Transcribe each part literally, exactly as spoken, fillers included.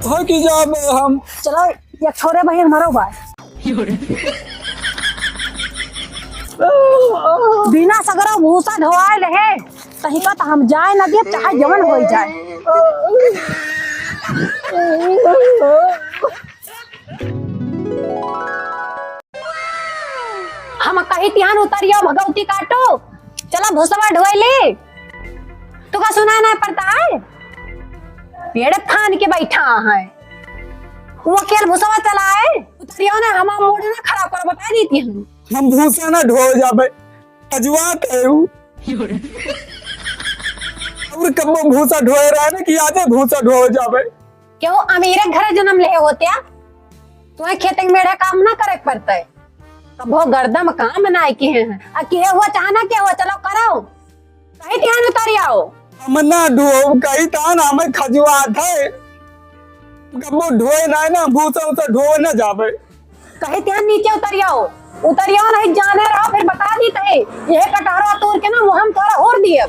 हो कि जाबे हम। चलो, ये छोरे भाई हमारो बा। बिना सगरो भूसा ढोआए लेहे, तही का तो हम जाए ना देब, चाहे जवन होई जाए। हम कही तिहान उतरियो भगवती काटो, चला भूसवा ढोए ले। तू का सुना ना पड़ता है? पेड़ फान के बैठा है। वो केल भूसवा चला है। उतरियो ना, हमार मूड ना खराब करो, बता देती हूँ। हम भूसा ना ढोए जाबे। खजुआत है उ। और कब्बो भूसा ढोए रहे ना कि आजे भूसा ढोए जाबे। केहू अमीरे घरे जन्म लेहे होत्या, तुम्हें खेते में मेढ़े काम ना करे के पड़ते। कबो गर्दम काम ना किहे हैं। आ किहे हुआ चाहे ना किहे हुआ, चलो करो। कही तिहान उतारी आओ। हम ना ढोब, कही तान हमें खजुआत है। कबो ढोए ना, ना भूसा उसा ढोए ना जाबे। कही तिहान नीचे उतरी आओ। उतरी आओ, नहीं जाने रहो, फिर बता दी तहे। यह कटहरा तोड़ के ना मुँह हम तोरा होर दिए।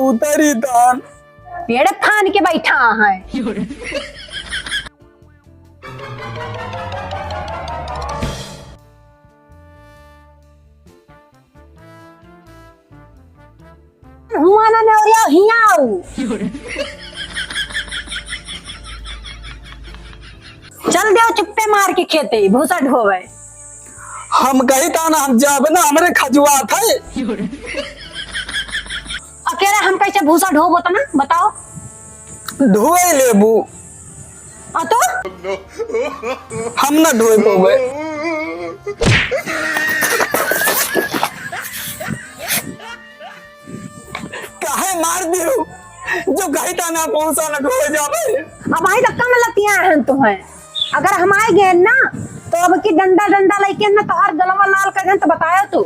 उतरी तान। पेड़ फान के बैठा है। हुआ ना नेवरिया, हियाँ आऊ। चल देव चुप्पे मार के खेते, भूसा ढोवे। हम कही तान हम जाबे ना, हमरे खजुआत है। अकेले हम कैसे भूसा ढोबो तो ना, बताओ। ढोए लेबू। आ तो? हम ना ढोए पउबे। काहे मार दियो? जो कही तान भूसा ना ढोए जाबे। अब आई तो कम लतिया हैं तुम्हें। अगर हम आए गए ना, तो अब की डंडा, डंडा लेके ना तोहर गलवा लाल कर दें, तो बतायो तू।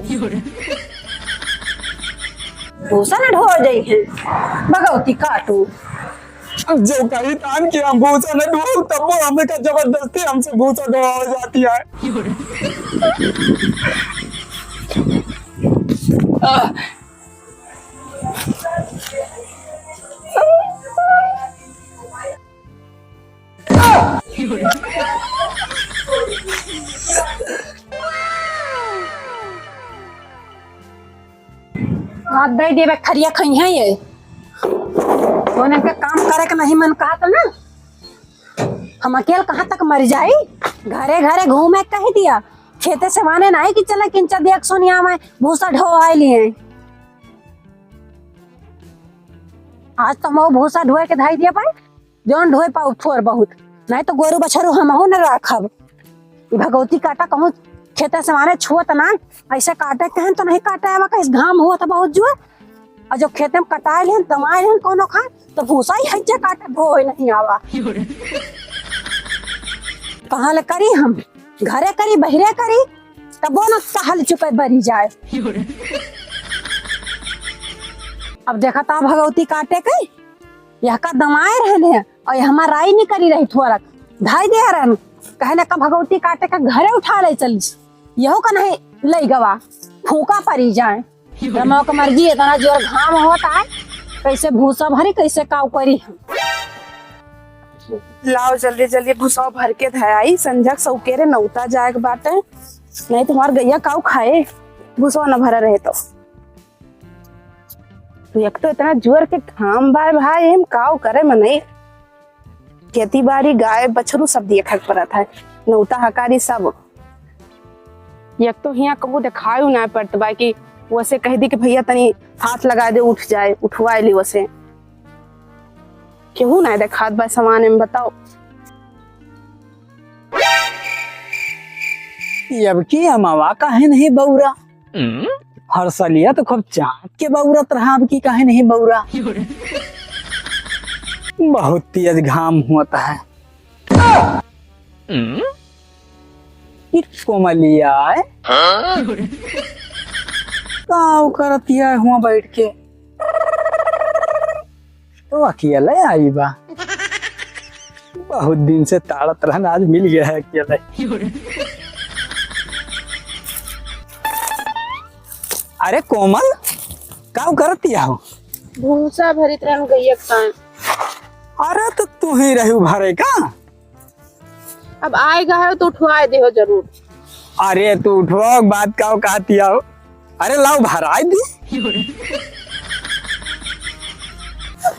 भूसा ना ढो जाई है, भगवती काटू। जो कही तान कि हम भूसा ना ढो, तब वो हमें का जबरदस्ती हमसे भूसा ढोवावे जाती है। हाथ दे देबे, खरिया खइहे ये। उन्हें के काम करे के नहीं मन कहत ना, हम अकेल कहाँ तक मर जाई? घरे घरे घूमे कह दिया, खेते से वाने नहीं कि चले किंचा देख सुनिया में भूसा ढो आए लिए। आज तो हम वो भूसा ढोए के धाई दिया पाए, जौन ढोए पाऊ थोर बहुत, नहीं तो गोरू बछरू हमहू न राखब। ई भगवती काटा कहूँ खेते से माने छुअत ना, ऐसे काटे कहन तो नहीं काटे, अब कहीं घाम हुआ तो बहुत जुए। और जो खेते में कटाए लेन, दमाए लेन कोनो खान, तो भूसा ही हज्जे काटे ढोए नहीं आवा। कहाँ ले करी हम, घरे करी, बहिरे करी, तबो न सहल चुके बरी जाए। अब देखा ता भगवती काटे के, यह का दमाए रहने हैं और यह हमार राई नहीं करी रही थोरक। धाई दे रहन, कहले का भगवती काटे का घरे उठा ले चलिस। यहो का नहीं लई गवा, फूका परी जाए। रमाओ का मर्जी, इतना जोर घाम होता है, कैसे भूसा भरी, कैसे काऊ करी हम। लाओ जल्दी जल्दी भूसा भर के धयाई, संझक सौकेरे नौता जाए के बाटे, नहीं तो हमार गैया काऊ खाए, भूसा न भरा रहे तो। तो एक तो इतना जोर के घाम बा भाई, हम काव करे मनई, खेती बाड़ी, गाय बछरू सब देखे के पड़त है, नौता हकारी सब। एक तो हियाँ कहूँ देखायु ना पड़त बा कि वैसे कह दी कि भैया तनी हाथ लगा दे, उठ जाए, उठवाए ली वैसे। केहू ना देखात बा सामान में, बताओ। अब की अमावा काहे नहीं बौरा? हम्म? हर सलिया तो खूब चाँद के बौरत रहा, अब की काहे नहीं बौरा? बहुत तेज घाम होता है। हम्म? ई कोमलिया है? हाँ? काव करतिया है हुआ बैठ के? तो अकेले आई बा। बहुत दिन से ताड़त रहन, आज मिल गया है अकेले। अरे कोमल, काव करतिया हो? भूसा भरित रहन गैया के तान। अरे तो तू ही रहू भरे का? अब आएगा है तो उठवाए दे हो जरूर। अरे तू उठवाओ, बात का कहती हो? अरे लाओ भराए दी।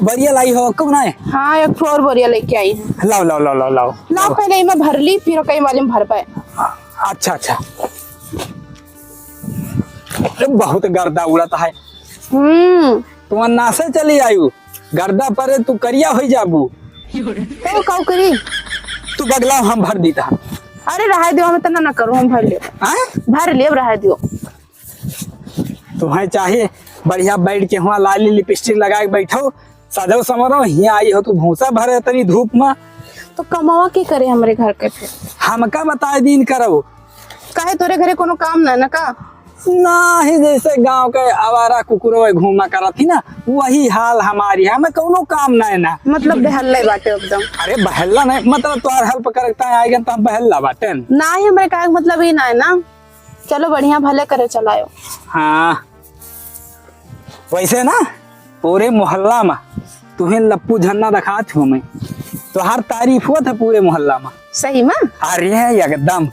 बोरिया लाई हो कब ना है? हाँ, एक ठो और बोरिया लेके आई है। लाओ, लाओ, लाओ, लाओ, लाओ। लाओ, पहले इमा भर ली, फिर कई वाले में भर पाए। अच्छा, अच्छा। अरे बहुत गर्दा उड़त है। हम्म। तू अन्नासे चली आयु, गर्दा परे तू करिया होई जाबू। तो काऊ करी? तू बगलाव, हम भर दीता। अरे रहाई दियो, हम इतना ना करू, हम भर लेब। हाँ? भर लेब, रहाई दियो। तुम्हें चाहे बढ़िया बैठ के हुआ लाली लिपस्टिक लगा के बैठो, सजो संवरो, हियाँ आई हो तू भूसा भरे तनी धूप में। तो कमावा के करे हमरे घर के फिर? हमका बताए दिन करो। काहे तोरे घरे कोनो काम ना ना का? ना ही, जैसे गांव के आवारा कुकुरो घूमा करत ही ना, वही हाल हमारी है, हमें कोनो काम ना है ना। मतलब बहल्ले बाटे एकदम। अरे बहल्ला नहीं, मतलब तोहार हेल्प करता है आएगा तो हम बहल्ला बाटे। ना ही हमरे कहे के मतलब ही ना है ना। चलो बढ़िया भले करे चलायो। हाँ, वैसे ना पूरे मोहल्ला में तुहे लप्पू झन्ना दिखात हूँ मैं, तोहार तारीफ होत है पूरे मोहल्ला में। सही में? अरे एकदम,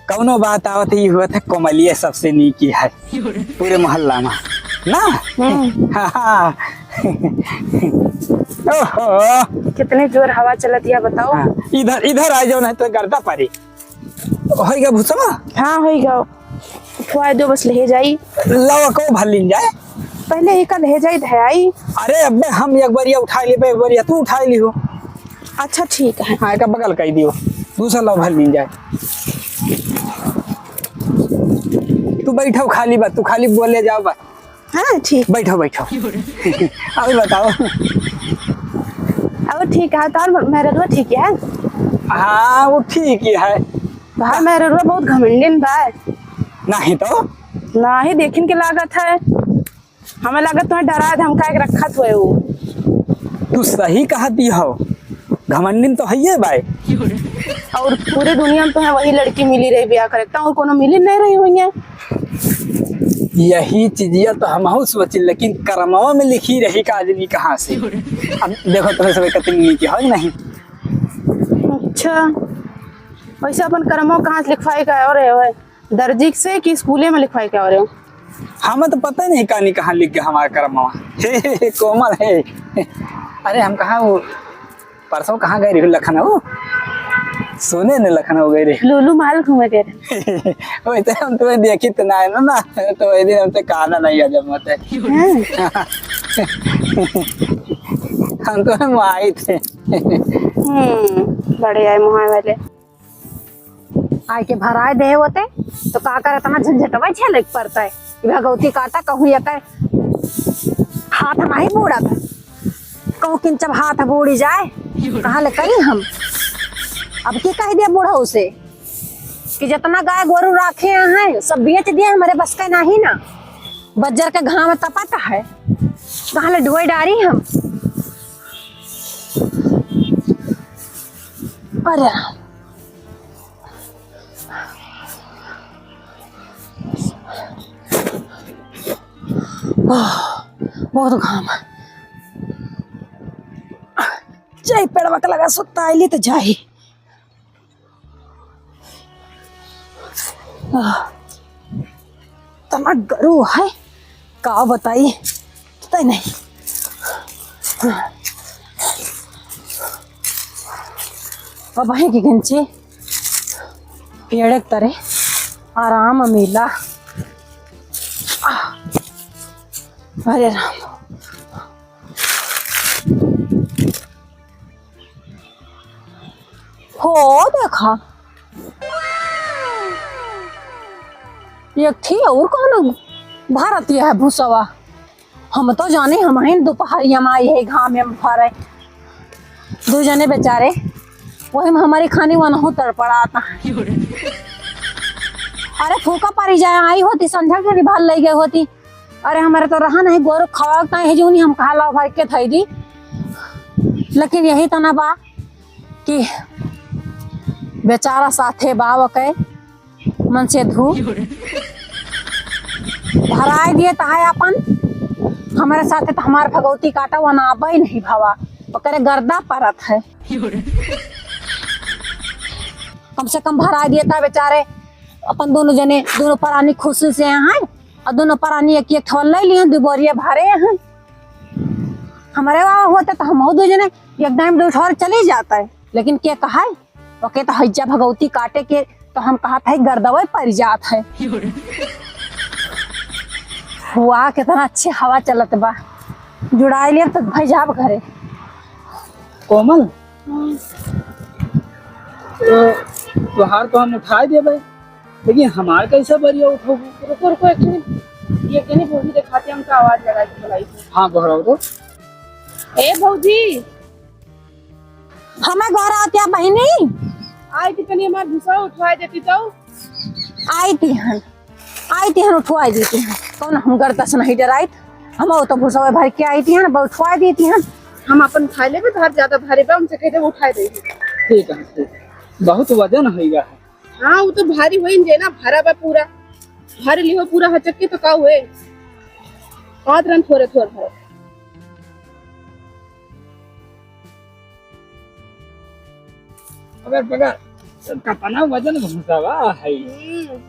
कौनो बात आवत ही होत है, कोमलिया सबसे नीकी है पूरे मोहल्ला में ना। हम्म। हाँ। ओहो। कितने जोर हवा चलत या बताओ। हाँ, इधर, इधर आ जाओ, नहीं तो गर्दा पड़ी। होई गया भूसवा? हाँ, होई गया। उठवा दो, बस ले जाई। लावा को भर लीन जाए। पहले ही का ले जाई धयाई। अरे अबे हम एक बार ये उठा लेबे, एक बार ये तू उठा ली हो। अच्छा ठीक है। हाँ, एक बगल कर दियो, दूसरा लावा भर लीन जाए। तू बैठो खाली बा, तू खाली बोले जाओ बा। हाँ, ठीक। बैठो, बैठो। अभी बताओ। अब ठीक है, तोर मेहररुआ ठीक है? हाँ, वो ठीक ही है। तोहार मेहररुआ बहुत घमंडिन बा। नहीं तो। नहीं, देखिन के लागत है। हमें लागत तुम्हें डरा धमका के रखत हुए वो। तू सही कहती हो। घमंडिन तो हइये बाय। और पूरे दुनिया में तुम्हें वही लड़की मिली रही ब्याह करे, तो और कोनो मिली नहीं रही हुई है। यही चीजिया तो हमहू सोचिन, लेकिन करमवा में लिखी रही का आदमी कहाँ से। अब देखो तुम्हें सब कतनी नीक हो कि नहीं। अच्छा, वैसे अपन करमवा कहाँ से लिखवाए का और है? दर्जी से कि स्कूले में लिखवाई के आ रहे हो? हमें तो पता ही नहीं कहानी कहाँ लिख गया हमारा करमवा। हे, हे, हे, कोमल है। अरे हम कहाँ वो परसों कहाँ गए रहे? लखनऊ। सोने ने लखनऊ गए रहे। लुलु माल घूमे गए रहे। वैसे हम तुम्हें देखी तो ना है ना, ना। तो वही दिन हमसे कहना नहीं आ जब मत है। हाँ। हम तुम्हें माई थे। हम्म, बड़े आए मुहाए वाले। आइके भराए देहे होते, तो का करे, इतना झंझटवा झेले के पड़ता है। ई भगवती काटा कहूँ ये कहे, हाथ नहीं बूड़ा था, कहूँ किंचब हाथ बूड़ी जाए, कहाँ ले करी हम। अब की कह दिया बूढ़ऊ से कि जितना गाय गोरू राखे हैं, सब बेच दिया, हमारे बस का नहीं ना, बज्जर के घाम तपत है, कहाँ ले ढोए डारी हम। अरे राम। आह, बहुत घाम है। जाई पेड़वा के लगा सुत्ता आइली तो जाई। आह, तना गरू है, का बताई, पता ही नहीं। अब है कि गंचे पेड़ के तरे आराम मिला। आह, अरे राम। हो देखा, एक थी और कौन भारतीय है भूसवा। हम तो जाने हम हैं दोपहरिया में आई है घाम में फरे, दो जने बेचारे वही में हमारी खानी वनहु तड़पड़ाता है। अरे फूका परी जाए आई होती संध्या के निभाल ले गए होती। अरे हमारे तो रहा नहीं, गोरू खवाता है जूनी, हम कहा लाओ भर के धई दी। लेकिन यही तना बा कि बेचारा साथे बा ओके मन से धू भराए दिए तहाय अपन। हमारे साथे तो हमार भगवती काटा वना आबे नहीं भवा। ओकरे गर्दा परत है। कम से कम भराइ दिया था बेचारे, अपन दोनों जने, दोनों परानी खुशी से हैं, और दोनों परानी एक एक ठो लइ लिहे, दो बोरिया भरे हैं। हमरे वहाँ होते तो हम दो जने एक टाइम दो ठो चली जाता है, लेकिन के कहा है, ओके तो हैजा भगवती काटे के, तो हम कहत है गर्दवे पर जात है। हुआ कितना अच्छे हवा चलत बा, जुड़ाई लिया तो भाई जाब घरे। कोमल, तो तोहार तो हम उठाए देबे, लेकिन हमार कैसे बरिया उठोबू? रुको, रुको, एक मिनट। ये कनी भौजी देखाते, हमका आवाज लगा के बुलाई। हाँ, गोहराओ तो। ए भौजी। हमें गोहरावत या बहिनी? आई थी, तनी हमार भूसा उठवाए देती तो। आई थी हन, आई थी हन, उठवाए देती हन। कौन हम गर्दा से नहीं डराइत? हम तो भूसा भर के आई थी हन, अब उठवाए देती हन। हम अपन खा लेबे, भार ज्यादा भारी बा, उनसे कह दे उठाए दे। ठीक है, ठीक है। बहुत वजन होइगा है। हाँ, वो तो भारी होई जे ना, भरा बा पूरा। भर लिहो पूरा हचक के तो का हुए? हाथ रन थोरे थोर भरो। पकड़, पकड़। कतना वजन भूसा बा है। हम्म।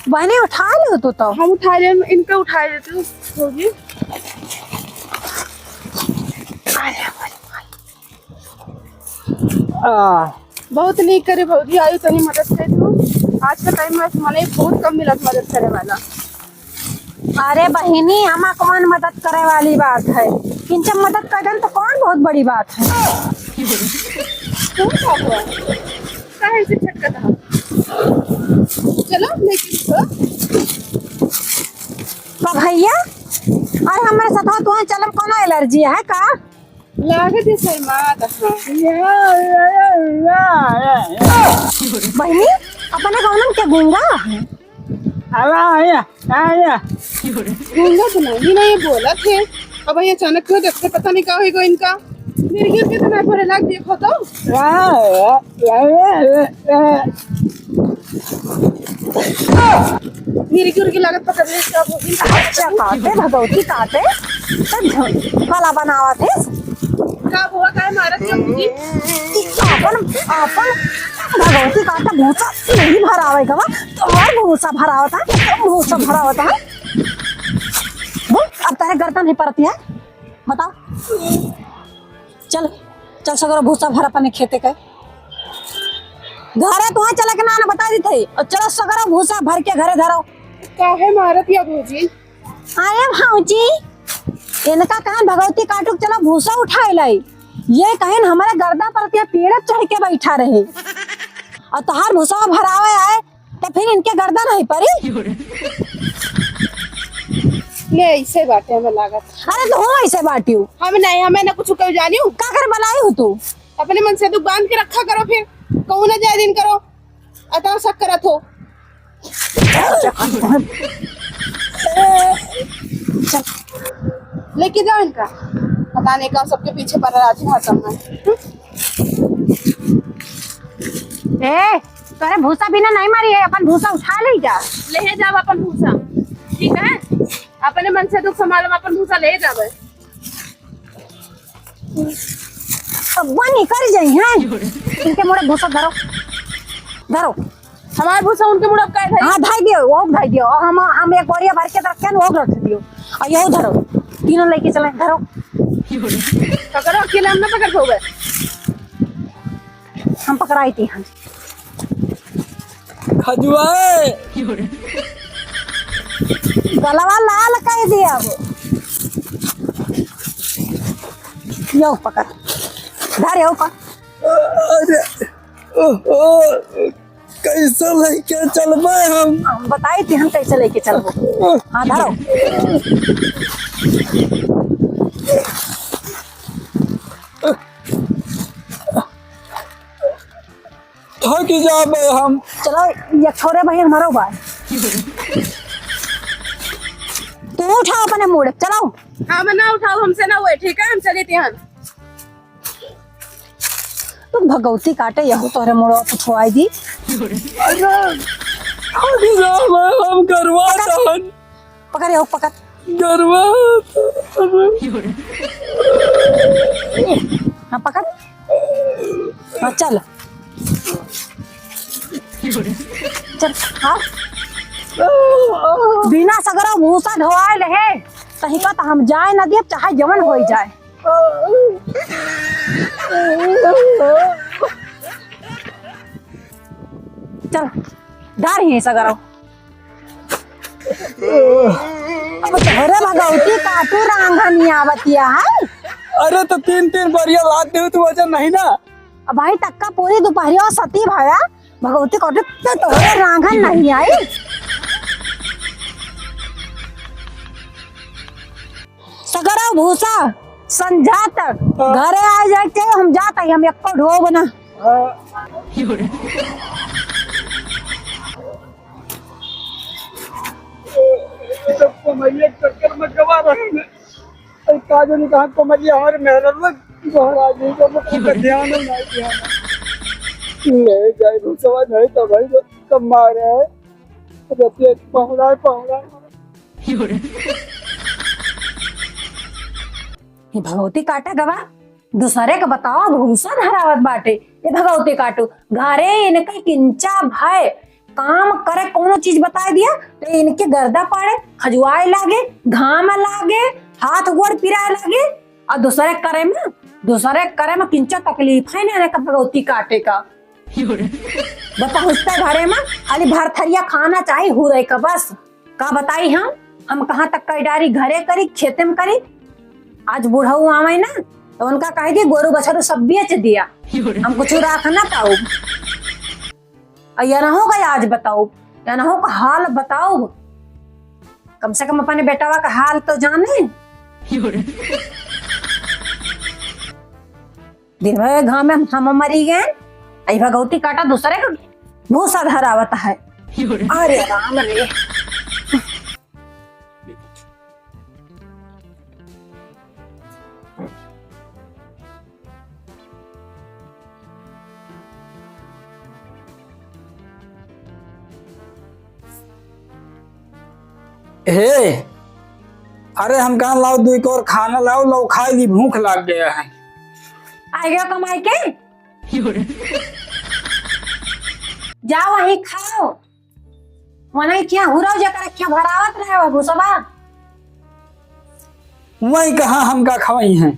बहनी, उठा ले तू तो। हम उठा ले, इनका उठा लेते हो, भौजी। आ, बहुत नीक करे भौजी, आयु तनी मदद करे तू। आज के टाइम में मने बहुत कम मिलत मदद करे वाला। अरे बहिनी, हमा कौन मदद करे वाली बात है? किंचा मदद कर देन तो कौन बहुत बड़ी बात है? तू का हुआ? काहे से छटकत है? चलो, लेकिन तो। तो भैया, अरे हमारे साथ तुहे चलब, कोनो एलर्जी है का? लागत है शर्मात है। बहिनी, अपने गाँव में क्या गूंगा? आवा, आया, आया। गूंगा तो नहीं, नहीं बोलत है। अब ये अचानक क्यों देखते, पता नहीं का होइगा इनका। मेरे गिर के तो ना भरे लाग, देखो तो। गिर गिर के लागत पकड़ ले, क्या हो गई? अच्छा काटे, भगवती काटे, तो भला बनावत है। का हुआ, काहे मारत है मुझे? ई आपन, आपन भगवती काटे भूसा नहीं भरावे का बा, तोहर भूसा भरावत है, भूसा भरावत है। बोल, अब तारे गर्दन नहीं परती है, बताओ। चल, चल सगरो भूसा भर अपने खेते के। घरे तुहे चले के ना, ना बता दी थई। और चलो सगरो भूसा भर के घरे धरो। काहे मारत या भौजी? अरे भौजी, इनका कहन भगवती काटुक चलो भूसा उठाए लाई। ये कहन हमारे गर्दा पर के पेड़ चढ़ के बैठा रहे। और तोहार भूसा भरावे आए, तो फिर इनके गर्दन है परी। ले, ऐसे बाटे हमें लागत। अरे, तो हो ऐसे बाटियो। हम नहीं, हमें ना कुछ कह जानियो। का कर बनाई हो तू? अपने मन से दुख बांध के रखा करो, फिर कहूँ ना जाए दिन करो। अतः शक करत हो। लेके जाओ इनका, पता नहीं का सबके पीछे पड़ रहा थी हर समय। ए, तोरे भूसा बिना नहीं मारी है, अपन भूसा उठा ले जा। ले जाब अपन भूसा, ठीक है? अपने मन से दुख संभालो, अपन भूसा ले जाबे। अब वो निकल जाई हैं। इनके मोड़े भूसा धरो, धरो। हमार भूसा उनके मुड़ब काहे धरी? हाँ, धाई दियो, वो धाई दियो। और हम, हम एक बोरिया भर के रखे हैं, वो रख दियो। और यहू धरो, तीनों लेके चले, धरो। पकड़ो, अकेले हम ना पकड़ पाओगे। हम पकड़ाई थी, हाँ। खजुआए। गलवा लाल कर दिया वो। यो पकड़, धर यो पकड़। अरे, ओहो, कैसे लेके चलबे हम? हम बताई थी हम कैसे लेके चलबो। हाँ, धरो। थक जाबे हम। चलो, ये छोरे भाई हमारो बा। तू उठाओ अपने मूड़, चलो। हम ना उठाओ, हमसे ना हुए, ठीक है, हम चली थी हम। तू भगवती काटे, यहू तोहरे मुड़वा उठवाई दी। अरे, अभी ना, मैं, हम करवा पकड़। दहन। पकड़, यहू पकड़। गरवा। हाँ, पकड़। हाँ, चल। चल, हाँ। बिना सगरो भूसा ढोआइल है, तहिका त हम जाए न देब, चाहे जवन होई जाए। चल, डार ही सगरो। अब तोहरे भगौती काटू रांघा नहीं आवतिया है। अरे तो तीन तीन बरिया लाद दे तू, वजन नहीं ना। अब भाई तक्का पूरी दोपहरिया सती भाया, भगौती काटू तो तोहरे रांघा नहीं आई। सगरा भूसा संझा तक हाँ। घरे आ जाए के हम जात हई, हम एको ढोब ना। हाँ। ये सब कमरिया के चक्कर में गवा रहे हैं। अरे का जाने कहाँ कमरिया हमारे मेहररुआ बाहर आ गई, तो मतलब का ध्यान है, नहीं ध्यान है। नहीं जाए भूसवा, नहीं तो भाई तो कब मारे है। रतिया पहुँचाए, पहुँचाए। ये भगवती काटा गवा, दूसरे के बतावा भूसा धरावत बाटे। ये भगवती काटू, घरे इनके किंचा भय, काम करे कौनो चीज बताए दिया तो इनके गर्दा पाड़े, खजुआए लागे, घाम लागे, हाथ गोड़ पिराए लागे। और दूसरे करे में, दूसरे करे में किंचा तकलीफ है ना इनका भगवती काटे का। पहुँचते घरे में खाली भरथरिया खाना चाही हुरे का बस। का बताई हम, हम कहाँ तक कई डारी घरे करी, खेते में करी। आज बुढ़ऊ आवे ना तो उनका कह दी गोरू बछरू सब बेच दिया, हम कुछ राख ना पाऊ। और यनहू का आज बताऊ, यनहू का हाल बताऊ, कम से कम अपने बेटवा का हाल तो जाने। दिन भर घाम में हम मरी गए, आई भगवती काटा दूसरे का भूसा धरावत है। अरे राम रे। हे, अरे हम कहाँ लाओ, दुई कोर खाना लाओ, लाओ खाई ली, भूख लाग गया है। आ गया कमाई के? जाओ वहीं खाओ। वनई खिया हुरौ जेकर खिया भरावत रहे हो भूसवा। वही कहाँ हमका खवाई हैं।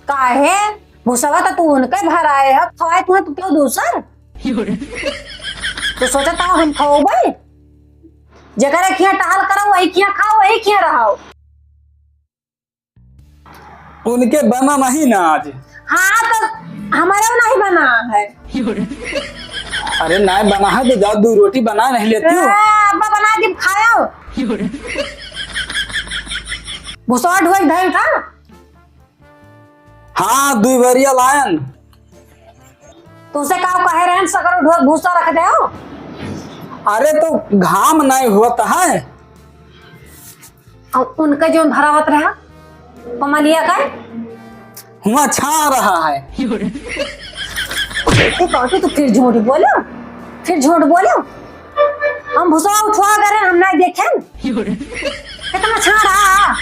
काहे? भूसवा तो तू उनके भराए है, खवाए तू, तू क्यों दूसर? तो सोचा था हम खवाबे? जेकर खिया टहल करो, वही खिया खाओ, वही खिया रहो। उनके बना नहीं ना आज। हाँ, तो हमारे नहीं बना है। अरे, नहीं बना है तो जाओ, दो रोटी बना नहीं लेती हो? ए, अब्बा बना के खाओ। भुसवा ढोई धइल था। हाँ, दुई बरिया लायन। तुमसे का कहे रहन, सगरो ढोक भूसा रख दे हो? अरे, तो घाम नहीं होता है। और उनका जो भरावत रहा, कमलिया का? हुआ छा रहा है। तू काटू, तू फिर झूठ बोलो, फिर झूठ बोलो। हम भूसा उठवा करे, हम नहीं देखें। कितना छा रहा है।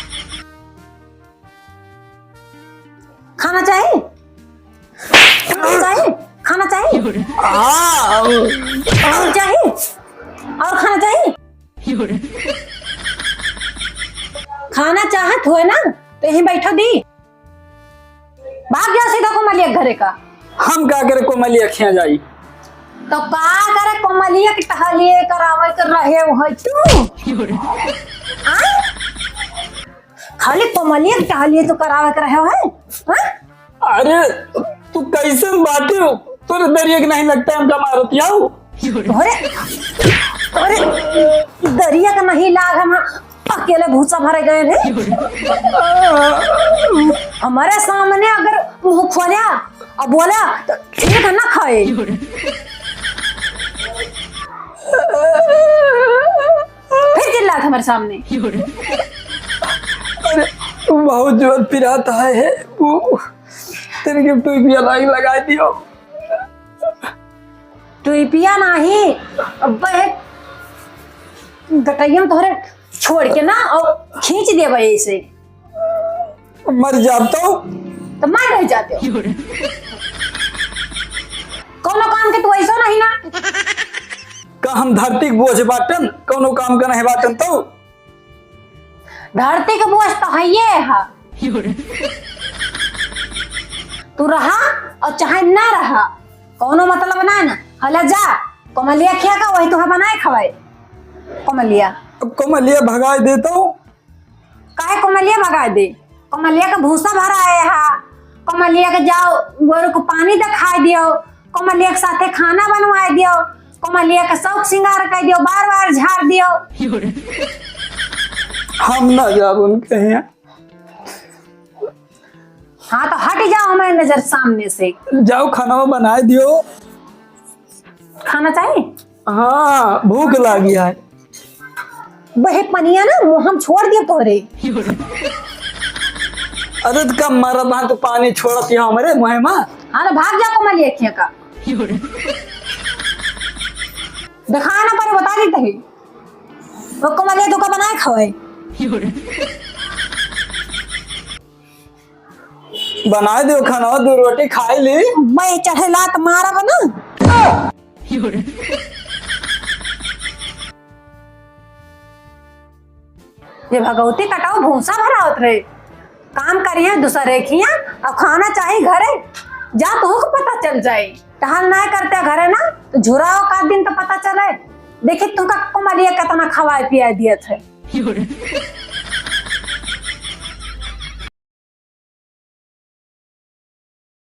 खाना चाही? खाना चाही? खाना चाही? हाँ। और चाही? और खाना चाही? खाना चाहत होए ना, तो यहीं बैठो दी। भाग जाओ सीधा कोमलिया के घरे का। हम का करे कोमलिया खिया जाई? तो का करे कोमलिया के टहलिए करावे के रहे हो तू? आय? खाली कोमलिया के टहलिए तो करावे के रहे हो, हैं? हाँ? अरे, तू कैसन बाटे हो? तोरे दरिया के नहीं लगता हमका मारत याऊ? अरे, अरे, दरिया का नहीं लाग, हम अकेले भूसा भरे गए हैं। हमारे सामने अगर मुंह खोला और बोला तो ठीक है ना खाए। फिर चिल्लात हमारे सामने। अरे, बहुत जोर पिरात है, है। वो तेरे के टुइपिया लाइन लगा दियो। टुइपिया नाही, अब्बे गटैया में तोहरे छोड़ के ना और खींच देबे ऐसे। मर जाब तो? तो मर नहीं जाते हो। कौनो काम के तू ऐसो नहीं ना। का हम धरती के बोझ बाटन, कौनो काम का नहीं बाटन तो? धरती के बोझ तो है ये है। तू रहा और चाहे ना रहा, कौनो मतलब ना ना। हला जा, कोमलिया खिया का वही तुहा बनाए खवाए। कोमलिया। अब कोमलिया भगाए दे तो? काहे कोमलिया भगाए दे? कोमलिया के भूसा भराए हा, कोमलिया के जाओ गोरू को पानी देखाए दियो, कोमलिया के साथे खाना बनवाए दियो, कोमलिया के शौक श्रृंगार कर दियो, बार बार झाड़ दियो। हम ना जाब उनके यहाँ। हाँ तो हट जाओ हमारे नजर सामने से। जाओ खाना बनाए दियो। खाना चाहिए? हाँ, भूख लागी है। बहे पनिया ना, मुँह हम छोड़ दिए तोरे। अरे तो कब मारा बहन, तू पानी छोड़त है हमरे मुँह में? हाँ तो भाग जा कोमलिया खिया का। दिखाए ना पड़े, बता देते हैं। वो कोमलिया तू का बनाए खवाए। बनाए दियो खाना, दो रोटी खाए ली। मैं चढ़े लात मारा बना। ये भगवती कटाऊ भूसा भरावत रहे, काम करिए दूसरे खिया और खाना चाहिए घरे। जा तुहू को पता चल जाए, टहल ना करते घरे ना तो झुराओ का दिन तो पता चले। देखी तुमका कोमलिया कितना खवाए पियाए दियत है।